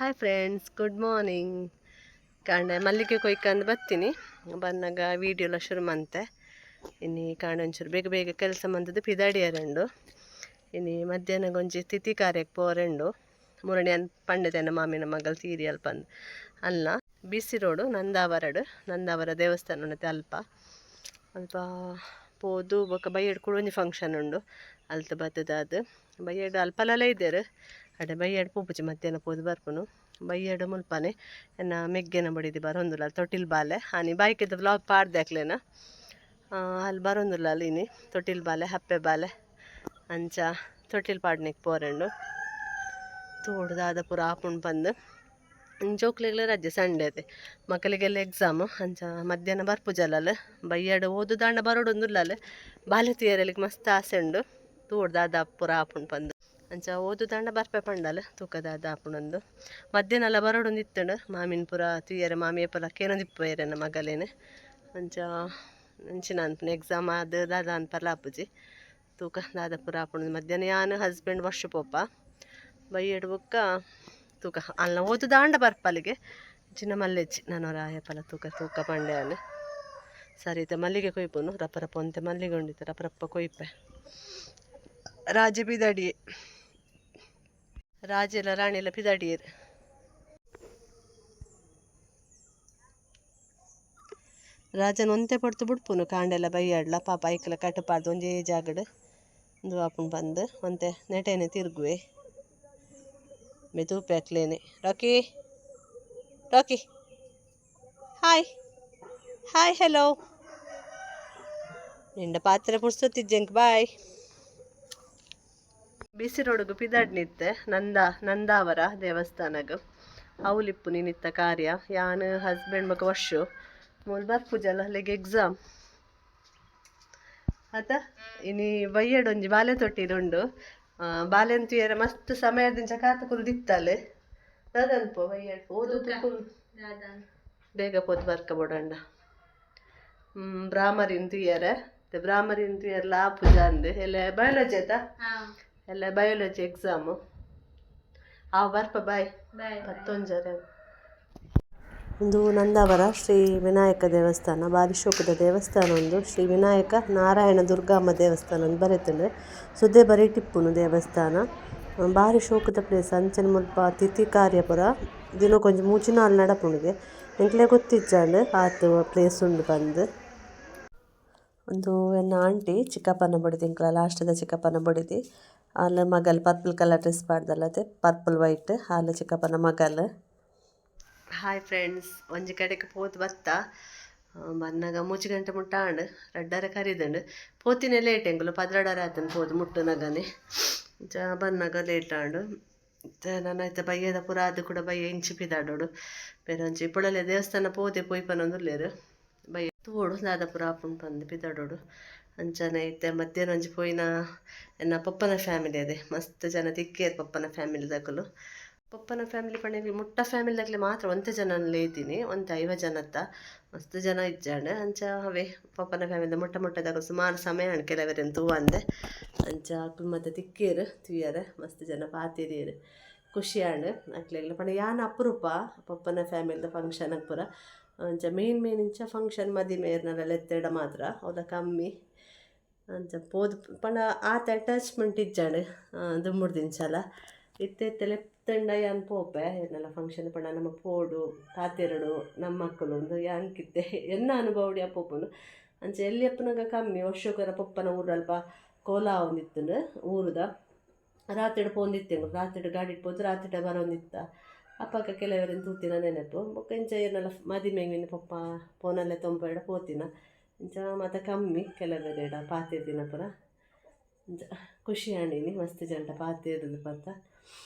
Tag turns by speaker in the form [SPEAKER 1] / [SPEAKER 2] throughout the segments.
[SPEAKER 1] Hi friends, good morning. ಕಾಂಡೆ ಮಲ್ಲಿಗೆ ಕೊಯ್ಕಂದು ಬರ್ತೀನಿ. ಬಂದಾಗ ವೀಡಿಯೋಲ ಶುರು ಮಂತೆ. ಇನ್ನು ಕಾಂಡೆ ಒಂಚೂರು ಬೇಗ ಬೇಗ ಕೆಲಸ ಮಂತದ್ದು ಪಿದಾಡಿಯರಂಡು. ಇನ್ನು ಮಧ್ಯಾಹ್ನ ಒಂಜಿ ತಿಥಿ ಕಾರ್ಯಕ್ಕೆ ಪೋರೆಂಡು. ಮುರಣಿ ಅನ್ ಪಂಡೆತನ ಮಾಮಿನ ಮಗಲ್ ಸೀರಿಯಲ್ ಪಂದ್ ಅಲ್ಲ ಬಿಸಿ ರೋಡು ನಂದಾವರಡು ನಂದಾವರ ದೇವಸ್ಥಾನ ಉಂಡತೆ. ಅಲ್ಪ ಅಲ್ಪ ಪೋದು ಬೊಕ ಬಯ್ಯಡ್ ಕೂಡ ಒಂಜಿ ಫಂಕ್ಷನ್ ಉಂಡು. ಅಲ್ತ ಬತ್ತದ ಅದು ಬಯ್ಯಡ್ ಅಲ್ಪಲಲ ಇದ್ದೇರು. ಅಡೆ ಬಯ್ಯಡ್ ಪೋಪುಜಿ, ಮಧ್ಯಾಹ್ನ ಪೋದು ಬರ್ಪುನು. ಬಯ್ಯಡ್ ಮುಲ್ಪನೆ ಎನ್ನ ಮೆಗ್ಗೆನ ಬಡಿದಿ ಬರೊಂದುಲ್ಲ ತೊಟ್ಟಿಲ್ ಬಾಲೆ. ಹಾನಿ ಬಾಯ್ಕೆದ ವ್ಲಾಗ್ ಪಾಡ್ದೆ ಅಕ್ಲೆನ. ಅಲ್ಲಿ ಬರೊಂದುಲ್ಲ. ಅಲ್ಲಿ ಇನಿ ತೊಟ್ಟಿಲ್ ಬಾಲೆ ಹಪ್ಪೆ ಬಾಲೆ ಅಂಚ ತೊಟ್ಟಿಲ್ ಪಾಡ್ನಿಕ್ ಪೋರೆಂಡು. ತೋಡು ದಾದ ಪೂರ ಆಪುಂಡು ಪಂದ್. ಜೋಕ್ಲೆಗ್ಲ ರಜೆ, ಸಂಡೆ ಅದೇ, ಮಕ್ಕಳಿಗೆಲ್ಲ ಎಕ್ಸಾಮು. ಅಂಚ ಮಧ್ಯಾಹ್ನ ಬರ್ಪುಜಲ್ಲ. ಬಯ್ಯಡ್ ಓದು ದಾಂಡ ಬರೋಡೊಂದುಲ್ಲಲ್ಲ. ಬಾಲೆ ತೂಯರಲಿಗೆ ಮಸ್ತ್ ಆಸೆ ಉಂಡು. ತೋಡು ದಾದ ಪೂರ ಆಪುಂಡು ಪಂದ್. ಅಂಚ ಓದು ದಾಂಡ ಬರ್ಪೆ ಪಂಡಲ್. ತೂಕ ದಾದ ಆಪುಂಡೊಂದು. ಮಧ್ಯಾಹ್ನ ಬರೋಡೊಂದು ಇತ್ತಂಡು. ಮಾಮಿನ ಪೂರ ತೂಯರೆ, ಮಾಮಿ ಏಪಲ ಕೇನೊಂದಿಪ್ಪುವೆರೆನ ಮಗಲೇನೆ. ಅಂಚ ಅಂಚಿನ ಅನ್ಪುನ ಎಕ್ಸಾಮ್ ಆದ್ ದಾದ ಅನ್ಪರ್ಲ ಆಪುಜಿ. ತೂಕ ದಾದ ಪೂರ ಆಪುಂಡು. ಮಧ್ಯಾಹ್ನ ಯಾನ್ ಹಸ್ಬೆಂಡ್ ವರ್ಷ ಪೋಪ ಬಯ್ಯಡ್. ಬೊಕ್ಕ ತೂಕ ಅಲ್ಲ ಓದು ದಾಂಡ ಬರ್ಪಲಿಗೆ ಚಿನ್ನ ಮಲ್ಲೆಚ್ಚಿ ನಾನು ಏಪಲ ತೂಕ ತೂಕ ಪಂಡೆ ಯಾನ್. ಸರಿ, ಇತ್ತೆ ಮಲ್ಲಿಗೆ ಕೊಯ್ಪುನು. ರಪ್ಪ ರಪ್ಪ ಒಂತೆ ಮಲ್ಲಿಗೆ ಉಂಡಿತ್ತು, ರಪ್ಪ ರಪ್ಪ ಕೊಯ್ಪೆ. ರಾಜೆ ಪಿದಡಿಯೆ, ರಾಜೆಲ್ಲ ರಾಣಿಲ್ಲ ಪಿದಡಿಯರು. ರಾಜನ ಒಂತೆ ಪೊರ್ತು ಬುಡ್ಪುನು ಕಾಂಡೆಲ್ಲ ಬಯ್ಯಾಡ್ಲ. ಪಾಪ ಐಕ್ಲ ಕಟ್ಟಪಾರ್ದು ಒಂಜೇ ಜಾಗಡ್ ಉಂದು ಆಪುಂಡು ಪಂದ್ ಒಂತೆ ನೆಟೆನೆ ತಿರುಗುವೆ. ಮೆತೂಪೆ ಅಕ್ಲೇನೆ. Rocky, Rocky, hi hi hello. ನಿಂಡ ಪಾತ್ರೆ ಪುರ್ಸೊತ್ತಿಜ್ಜಂಕ್. ಬಾಯ್. ಬಿಸಿ ರೋಡುಗು ಪಿದಡ್ನಿತ್ತೆ ನಂದಾವರ ದೇವಸ್ಥಾನಗ್. ಅವ್ಲಿಪ್ಪು ನಿನಿತ್ತ ಕಾರ್ಯ. ಯಾನ್ ಹಸ್ಬೆಂಡ್ ಬೊಕ ವರ್ಷು ಮೂಲು ಬರ್ಪುಜಲ್ಲ, ಅಲ್ಲಿಗೆ ಎಕ್ಸಾಮ್ ಆತ. ಇನಿ ಬಯ್ಯಡೊಂಜಿ ಬಾಲೆ ತೊಟ್ಟಿಲುಂಡು. ಬಾಲೆನ್ ತೂಯೆರೆ ಮಸ್ತ್ ಸಮಯದಿಂಚ ಕಾತ್ ಕುಲ್ದಿತ್ತಲ್. ದಾದನ್ಪೋ ಬಯ್ಯಡ್ ಓದುದು ಕುಲ್ ಬೇಗ ಪೋದು ಬರ್ಕ ಬೋಡಂಡ. ಬ್ರಾಹ್ಮರಿನ್ ತೂಯೆರೆ, ಬ್ರಾಹ್ಮರಿನ್ ತೂಯೆರ್ಲ ಆಪುಜ ಅಂದ್. ಎಲ್ಲ ಬಯಾಲಜಿ ಆತಾ, ಎಲ್ಲ ಬಯಾಲಜಿ ಎಕ್ಸಾಮು. ಆವ್ ಬರ್ಪ, ಬಾಯ್. ಪತ್ತೊಂಜರೆ. ಒಂದು ನಂದಾವರ ಶ್ರೀ ವಿನಾಯಕ ದೇವಸ್ಥಾನ, ಬಾರಿ ಶೋಕುದ ದೇವಸ್ಥಾನ ಉಂದು. ಶ್ರೀ ವಿನಾಯಕ ನಾರಾಯಣ ದುರ್ಗಾಮ್ಮ ದೇವಸ್ಥಾನ ಅಂದ್ ಬರೆತುಂಡು. ಸುದೆ ಬರಿಟಿಪ್ಪುನು ದೇವಸ್ಥಾನ. ಬಾರಿ ಶೋಕುದ ಪ್ಲೇಸ್. ಅಂಚನೆ ಮುಲ್ಪ ತಿಥಿ ಕಾರ್ಯ ಪೂರ ದಿನಕ್ಕೊಂಜಿ ಮೂಜಿ ನಾಲ್ ನಡಪುಂಡುಗೆ. ಎಂಕ್ಲೆ ಗೊತ್ತಿಜ್ಜಾಂಡ್ ಆತ್ ಪ್ಲೇಸ್ ಉಂಡು ಪಂದ್. ಉಂದು ಎನ್ನ ಆಂಟಿ ಚಿಕ್ಕಪ್ಪನ ಬೊಡೆದಿ, ಎಂಕ್ಲ ಲಾಸ್ಟ್ದ ಚಿಕ್ಕಪ್ಪನ ಬೊಡೆದಿ. ಆಲ್ ಮಗಲ್ purple colour dress ಪಾಡ್ದಲ್ಲತೆ, purple white, ಆಲ್ ಚಿಕ್ಕಪ್ಪನ ಮಗಲ್. ಹಾಯ್ ಫ್ರೆಂಡ್ಸ್, ಒಂಜಿ ಕಡೆಕ್ ಪೋದು ಬತ್ತ. ಬನ್ನಗ 3 ಗಂಟೆ ಮುಟ್ಟ ಆಂಡ್, ರಡ್ಡರೆ ಕರಿದುಂಡು. ಪೋತಿನ ಲೇಟ್ ಎಂಕುಲು, 12:30 ಆತನ್ ಪೋದು ಮುಟ್ಟುನಗನೆ. ಅಂಚ ಬನ್ನಗ ಲೇಟ್ ಆಂಡ್. ಇತ್ತೆ ನನ ಇತ್ತೆ ಬಯ್ಯದ ಪೂರ ಆದ್ ಕೂಡ ಬಯ್ಯ ಇಂಚಿ ಪಿದಾಡೋಡು. ಬೇರೆ ಒಂಜಿ ಪುಳಲೆ ದೇವಸ್ಥಾನ ಪೋದೆ ಪೋಯಿ ಪನೊಂದುಲ್ಲೆರ್. ಬಯ್ಯ ತೂವೊಡು ದಾದ ಪೂರ ಆಪುಂಡು ಪಂದ್ ಪಿದಾಡೋಡು. ಅಂಚನೆ ಇತ್ತೆ ಮಧ್ಯಾಹ್ನ ಒಂಜಿ ಪೋಯಿನ ಎನ್ನ ಪೊಪ್ಪನ ಫ್ಯಾಮಿಲಿ ಅದೇ. ಮಸ್ತ್ ಜನ ತಿಕ್ಕಿಯೆರ್ ಪೊಪ್ಪನ ಫ್ಯಾಮಿಲಿ ದಕುಲು. ಪೊಪ್ಪನ ಫ್ಯಾಮಿಲಿ ಪಂಡ ಮುಟ್ಟ ಫ್ಯಾಮಿಲಿ ದಕ್ಲೆ ಮಾತ್ರ ಒಂತೆ ಜನ ಲೇತೀನಿ, ಒಂತೆ 50 ಜನತ್ತ, ಮಸ್ತ್ ಜನ ಇಜ್ಜಾಂಡ್. ಅಂಚ ಅವೇ ಪೊಪ್ಪನ ಫ್ಯಾಮಿಲಿ ಮುಟ್ಟ ಮುಟ್ಟದಕುಲು ಸುಮಾರು ಸಮಯ ಆಂಡ್ ಕೆಲವೆರೆನ್ ತೂವಂದೆ. ಅಂಚ ಅಕುಲು ಮಾತ ತಿಕ್ಕಿಯೆರ್ ತೂಯರೆ. ಮಸ್ತ್ ಜನ ಪಾತೆರಿಯೆರ್, ಖುಷಿ ಆಂಡ್ ಅಕ್ಲೆಗ್ಲ. ಪಂಡ ಯಾನ್ ಅಪರೂಪ ಪೊಪ್ಪನ ಫ್ಯಾಮಿಲಿದ ಫಂಕ್ಷನ್ ಪೂರ. ಅಂಚ ಮೇನ್ ಮೇನ್ ಇಂಚ ಫಂಕ್ಷನ್ ಮದಿಮೆ ಏರ್ನಲ ಲೆತ್ತೆಡ ಮಾತ್ರ ಅವ್ಲ ಕಮ್ಮಿ. ಅಂಚ ಪೋದು ಪಂಡ ಆತ್ ಅಟ್ಯಾಚ್ಮೆಂಟ್ ಇಜ್ಜಾಂಡ್ ದುಂಬುಡ್ದಿಂಚಲ. ಇತ್ತೆ ಇತ್ತೆ ಲೆತ್ತಂಡ ಯಾನ್ ಪೋಪೆ. ಏರ್ನಲ ಫಂಕ್ಷನ್ ಪಂಡ ನಮ ಪೋಡು ಪಾತೆರೊಡು ನಮ್ಮಕ್ಕಲು ಉಂದು ಯಾಂಕಿತ್ತೆ ಎನ್ನ ಅನುಭವಡ್ ಯಾನ್ ಪೋಪುಂಡು. ಅಂಚ ಎಲ್ಯಪ್ಪುನಗ ಕಮ್ಮಿ. ವರ್ಷೊಗೊರ ಪೊಪ್ಪನ ಊರಲ್ಪ ಕೋಲ ಆವೊಂದಿತ್ತುಂಡು ಊರುದ. ರಾತ್ರಿಡ್ ಪೋಂದಿತ್ತೆ, ರಾತ್ರಿಡ್ ಗಾಡಿಡ್ ಪೋದು ರಾತ್ರಿಡ ಬರೋಂದಿತ್ತ. ಅಪಗ ಕೆಲವೆರೆನ್ ತೂತಿನ ನೆನಪು. ಬೊಕ್ಕ ಇಂಚ ಏರ್ನಲ ಮದಿಮೆಗ್ ಪೊಪ್ಪ ಪೋನಲ್ಲೇ ತೊಂಪೆಡ ಪೋತಿನ. ಇಂಚ ಮಾತ ಕಮ್ಮಿ ಕೆಲವೆರೆಡ ಪಾತೆರ್ದಿನ ಪೂರ. ಇಂಚ ಖುಷಿ ಆಂಡಿನಿ ಮಸ್ತ್ ಜನಟ ಪಾತೆರ್ದು ಪತ್ತ.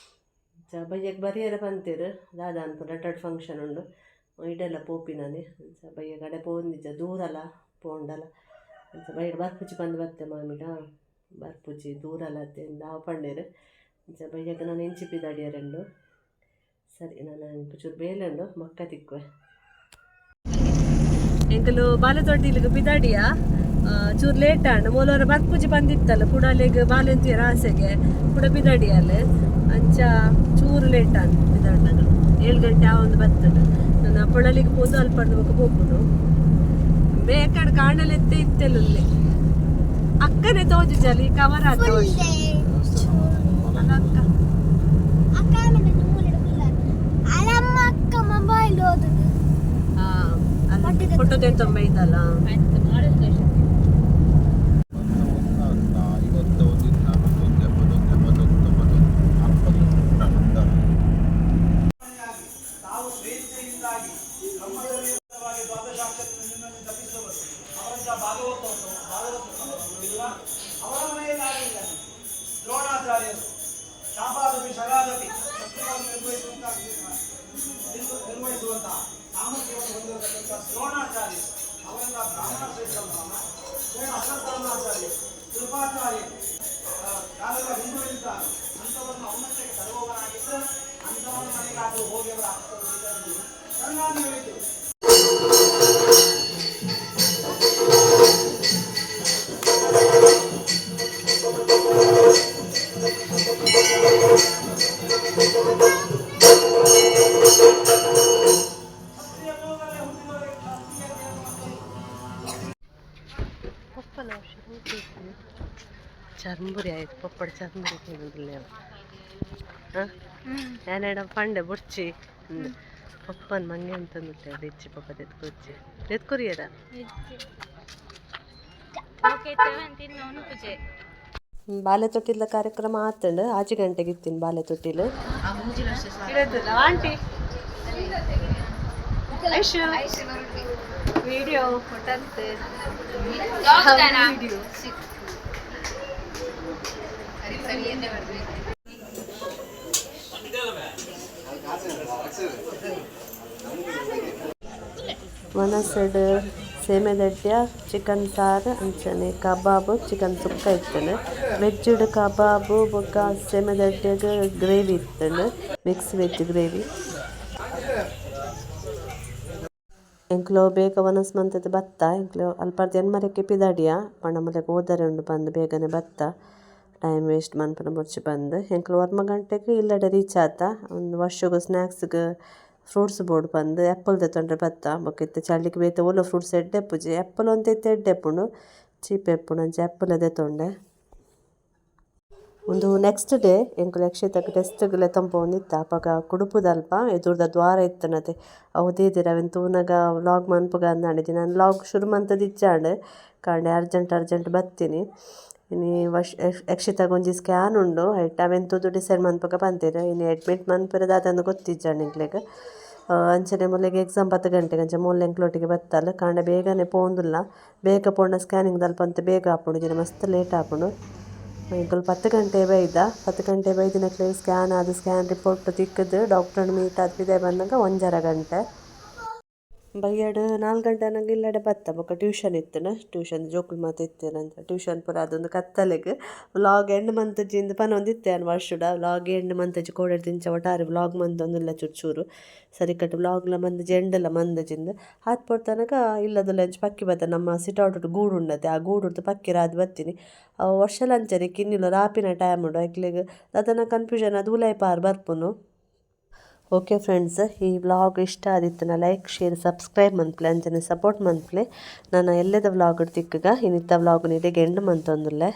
[SPEAKER 1] ಇಂಚ ಬಯ್ಯಗ್ ಬರಿಯರೆ ಪಂತೆರ್. ದಾದ ಅನ್ಪುಂಡು, ರಡ್ಡ್ ಫಂಕ್ಷನ್ ಉಂಡು, ಇಡೆಲ್ಲ ಪೋಪಿನನೆ. ಅಂಚ ಬಯ್ಯಗ್ ಅಡೆ ಪೋವೊಂದಿಜ್ಜ, ದೂರಲ ಪೋಂಡಲ. ಅಂಚ ಬಯ್ಯಡ್ ಬರ್ಪುಜಿ ಪಂದ್ ಬತ್ತೆ. ಮಾಮಿಡ ಬರ್ಪುಜಿ, ದೂರಲ ಅತ್ತೆ ದಾವ ಪಂಡೆರ್. ಅಂಚ ಬಯ್ಯಗ್ ನಾನು ಇಂಚಿ ಪಿದಾಡಿಯರೆಂಡು. ಸರಿ, ನಾನು ಚೂರು ಬೇಲೆ ಉಂಡು, ಬೊಕ್ಕ ತಿಕ್ಕುವೆ. ಎಂಕಲು ಬಾಲೆತೊಟ್ಟಿಲಿಗೆ ಪಿದಾಡಿಯ, ಚೂರು ಲೇಟ್ ಆಂಡ್. ಮೂಲವರ ಬರ್ಪುಜಿ ಬಂದಿತ್ತಲ್ಲ ಕುಡಲೆಗ್ ಬಾಲೆಂತಿಯರ ಆಸೆಗೆ ಕೂಡ ಪಿದಾಡಿಯಲ್ಲ. ಅಂಚ ಚೂರು ಲೇಟ್ ಆಂಡ್ ಪಿದಾಡ್ನಾಗ. 7 ಗಂಟೆ ಆ ಒಂದು ಬರ್ತದೆ. ನನ್ನ ಪೊಳಲಿಗೆ ಪೋದು ಅಲ್ಪ ಬೊಕ ಪೋಪುಂಡು. ಬೇಕಾಡ್ ಕಾಣಲೆತ್ತೆ ಇತ್ತೆಲ್ಲೇ ಅಕ್ಕನೆ ತೋಜುಜಲಿ ಕವರ್ ಆತ ಅಲ್ಲ ಅಕ್ಕ.
[SPEAKER 2] ಅಕ್ಕ ಮೊಬೈಲ್ ಓದುದು.
[SPEAKER 1] ಫೋಟೋ ತೊಂಬ ಇದಲ್ಲ.
[SPEAKER 3] ತಾವು ಸ್ವೇಚ್ಛೆಯಿಂದಾಗಿ ಬ್ರಹ್ಮಚರ್ಯವಾಗಿ ದ್ವಾದಶಾಕ್ಷರವನ್ನು ಜಪಿಸುವರು. ಅವರಂಥ ಭಾಗವತರು ಭಾಗವತರು ಅವರ ಮನೆಯಲ್ಲಾಗಲಿಲ್ಲ. ದ್ರೋಣಾಚಾರ್ಯರು ಶಾಪಾದಪಿ ಶರಾದಪಿ ಶತ್ರುಗಳನ್ನು ನಿರ್ವಹಿಸುವಂತಹ ಸಾಮರ್ಥ್ಯವನ್ನು ಹೊಂದಿರತಕ್ಕಂಥ ದ್ರೋಣಾಚಾರ್ಯರು, ಅವರಂಥ ಬ್ರಾಹ್ಮಣ ಶ್ರೇಷ್ಠ ಅಶ್ವತ್ಥಾಮಾಚಾರ್ಯರು, ಕೃಪಾಚಾರ್ಯರು ಯಾರೆಲ್ಲ ಹಿಂದುಳಿದಿದ್ದಾರೆ ಅಂಥವನ್ನು ಔನ್ನತ್ಯಕ್ಕೆ ತರುವವನಾಗಿದ್ದರೆ ಅಂಥವನ ಮನೆಗಾದರೂ ಹೋಗಿ ಅವರ ಆಪ್ತರು ಸ್ವೀಕರಿಸಿದರು. ಚೆನ್ನಾಗಿ ಹೇಳಿದ್ರು. ಕ್ಷತ್ರಿಯ ಕುಲದಲ್ಲೇ ಹುಟ್ಟಿದವರಿಗೆ ಕ್ಷತ್ರಿಯತೆ ಅನ್ನುವಂಥದ್ದು
[SPEAKER 1] ಪಪ್ಪನ ಚರ್ಮುರಿ ಆಯ್ತು. ಪಪ್ಪಡ ಚರ್ಮುರಿ ತಿನ್ನೋದಿಲ್ಲ. ಹಾಂ, ഞാನೇಡ ಪಂಡೆ ಬುಡ್ಚಿ ಪಪ್ಪನ ಮಂಗೆ ಅಂತಂದಿಲ್ಲ. ರಿಚ್ಚಿ ಪಪ್ಪ ತೆತ್ಕೊಚ್ಚಿ ತೆತ್ಕೊರಿಯರ. ಬಾಲೆ ತೊಟ್ಟಿಲ ಕಾರ್ಯಕ್ರಮ ಆತಂಡು. 6 ಗಂಟೆಗೆ ಇತ್ತೀನಿ ಬಾಲೆ ತೊಟ್ಟಿಲು. ಆಂಟಿ ಐಶು ವಿಡಿಯೋ ಫೋಟಂತೆ ವಿಡಿಯೋ. ಮನಸ್ಸಡ್ ಸೇಮೆದಡ್ಯ, ಚಿಕನ್ ಸಾರು, ಅಂಚನೆ ಕಬಾಬ್, ಚಿಕನ್ ಸುಕ್ಕ ಇತ್ತಂಡು. ವೆಜ್ಡ್ ಕಬಾಬು ಬೊಕ್ಕ ಸೇಮೆದಡ್ಯಗ್ ಗ್ರೇವಿ ಇತ್ತಂಡು, mix veg gravy. ಎಂಕ್ಲು ಬೇಗ ವನಸ್ ಮಂತದ ಬತ್ತ. ಎಂಕ್ಲು ಅಲ್ಪರ್ದ್ ಎನ್ಮರಕ್ಕೆ ಪಿದಾಡಿಯ ಪಂಡ ಮುಲೆಗ್ ಓದರೆ ಉಂಡು ಬಂದು ಬೇಗನೆ ಬತ್ತ, ಟೈಮ್ ವೇಸ್ಟ್ ಮನ್ಪುನ ಬೊಡ್ಚಿ ಬಂದು. ಎಂಕ್ಲು 9 ಗಂಟೆಗೆ ಇಲ್ಲಡೆ ರೀಚ್ ಆತ. ಒಂದು ವರ್ಷಗ್ ಸ್ನ್ಯಾಕ್ಸ್ಗ್ ಫ್ರೂಟ್ಸ್ ಬೋಡು ಪಂದ್ ಆ್ಯಪಲ್ ದೆತೊಂಡ್ರೆ ಬತ್ತ. ಬೊಕ ಇತ್ತೆ ಚಳಿಗ್ ಬೇತೆ ಓಲ ಫ್ರೂಟ್ಸ್ ಎಡ್ಡೆ ಇಪ್ಪುಜಿ. ಆ್ಯಪಲ್ ಒಂತೆ ಇತ್ತೆ ಎಡ್ಡೆ ಇಪ್ಪುಂಡು, ಚೀಪ್ ಇಪ್ಪುಂಡು. ಅಂಚ ಆ್ಯಪಲ್ ದೆತೊಂಡೆ. ಉಂದು ನೆಕ್ಸ್ಟ್ ಡೇ. ಎಂಕುಲು ಯಕ್ಷಿತಗ್ ಟೆಸ್ಟ್ಗ್ ಲೆತೊಂಪೋಂದಿತ್ತ. ಅಪಗ ಕುಡುಪುದಲ್ಪ ಎದುರುದ ದ್ವಾರ ಇತ್ತನತೆ, ಅವು ದೀದೆರ್. ಅವೆನ್ ತೂನಗ ವ್ಲಾಗ್ ಮನ್ಪುಗ ಅಂದ್. ನಾನು ವ್ಲಾಗ್ ಶುರು ಮಂತುದು ಇಜ್ಜಾಂಡ್. ಕಾಂಡೆ ಅರ್ಜೆಂಟ್ ಅರ್ಜೆಂಟ್ ಬತ್ತೀನಿ. ಇನಿ ವಶ್ ಯಕ್ಷಿತಾಗ್ ಒಂಜಿ ಸ್ಕ್ಯಾನ್ ಉಂಡು. ಐಟ್ ಅವೆನ್ ತೂದು ಡಿಸೈಡ್ ಮನ್ಪುಗ ಪಂತೆರ್. ಇನಿ ಅಡ್ಮಿಟ್ ಮನ್ಪೆರೆ ದಾದಂದ್ ಗೊತ್ತಿಜ್ಜಾಂಡ್ ಎಂಕ್ಲೆಗ್. ಅಂಚನೆ ಮೊಲೆಗ್ ಎಕ್ಸಾಮ್ 10 ಗಂಟೆಗೆ. ಅಂಚ ಮೋಲ್ ಎಂಕ್ಲೊಟ್ಟಿಗೆ ಬತ್ತಲ್. ಕಾಂಡೆ ಬೇಗನೆ ಪೋವೊಂದುಲ್ಲ. ಬೇಗ ಪೋಂಡ ಸ್ಕ್ಯಾನಿಂಗ್ ದಲ್ಪ ಒಂತೆ ಬೇಗ ಆಪುಂಡು, ಇಜ್ಜಿಂಡ ಮಸ್ತ್ ಲೇಟ್ ಆಪುಂಡು. ಎಂಕುಲು 10 ಗಂಟೆ ಬೈದ. 10 ಗಂಟೆ ಬೈದಿನಕ್ಲೆ ಸ್ಕ್ಯಾನ್ ಆದ್, ಸ್ಕ್ಯಾನ್ ರಿಪೋರ್ಟ್ ತಿಕ್ಕುದು, ಡಾಕ್ಟರ್ ಮೀಟ್ ಆದ್ ಪಿದಯಿ ಬನ್ನಗ 1.5 ಗಂಟೆ. ಬಯ್ಯಡ್ 4 ಗಂಟೆ ಆನಗ ಇಲ್ಲಡೆ ಬತ್ತ. ಬೊಕ ಟ್ಯೂಷನ್ ಇತ್ತುಂಡು. ಟ್ಯೂಷನ್ ಜೋಕುಲು ಮಾತ ಇತ್ತೆರ್. ಅಂಚ ಟ್ಯೂಷನ್ ಪೂರ ಆದೊಂದು ಕತ್ತಲೆಗ್ ವ್ಲಾಗ್ ಎಂಡ್ ಮಂತುಜಿ ಇಂದ್ ಪನೊಂದಿತ್ತೆ ಯಾನ್. ವರ್ಷುಡ ವ್ಲಾಗ್ ಎಂಡ್ ಮಂತುಜಿ, ಕೋಡೆಡ್ ಒಟ್ಟಾರೆ ವ್ಲಾಗ್ ಮಂತೊಂದುಲ್ಲ. ಚೂರು ಚೂರು ಸರಿಕಟ್ ವ್ಲಾಗ್ಲ ಮಂದುಜಿ, ಎಂಡ್ಲ ಮಂದುಜಿಂದ್. ಆತ್ ಪೊರ್ತನಗ ಇಲ್ಲದ ಅಂಚ ಪಕ್ಕಿ ಬತ್ತ. ನಮ್ಮ ಸಿಟೌಟ್ ಗೂಡು ಉಂಡತೆ, ಆ ಗೂಡುರ್ದು ಪಕ್ಕಿ ರಾದ್ ಬತ್ತಿನಿ. ಅವು ವರ್ಷಲ ಅಂಚನೆ ಕಿನ್ನಿಲು ರಾಪಿನ ಟೈಮ್ ಉಂಡು. ಐಕ್ಲೆಗ್ ದಾದನ ಕನ್ಫ್ಯೂಷನ್ ಆದ್ ಉಲಾಯಿ ಪಾರ್ ಬರ್ಪುನು. ಓಕೆ ಫ್ರೆಂಡ್ಸ್, ಈ ವ್ಲಾಗ್ ಇಷ್ಟ ಆದಿತ್ತುಂಡ like, share, subscribe ಮನ್ಪುಲೆ. ಅಂಚನೆ ಸಪೋರ್ಟ್ ಮನ್ಪುಲೆ. ನನ ಎಲ್ಲೆದ ವ್ಲಾಗ್ ತಿಕ್ಕುಗ. ಇನಿತ್ತ ವ್ಲಾಗ್ ಇಡೆಗ್ ಎಂಡ್ ಮಂತೊಂದುಲ್ಲೆ.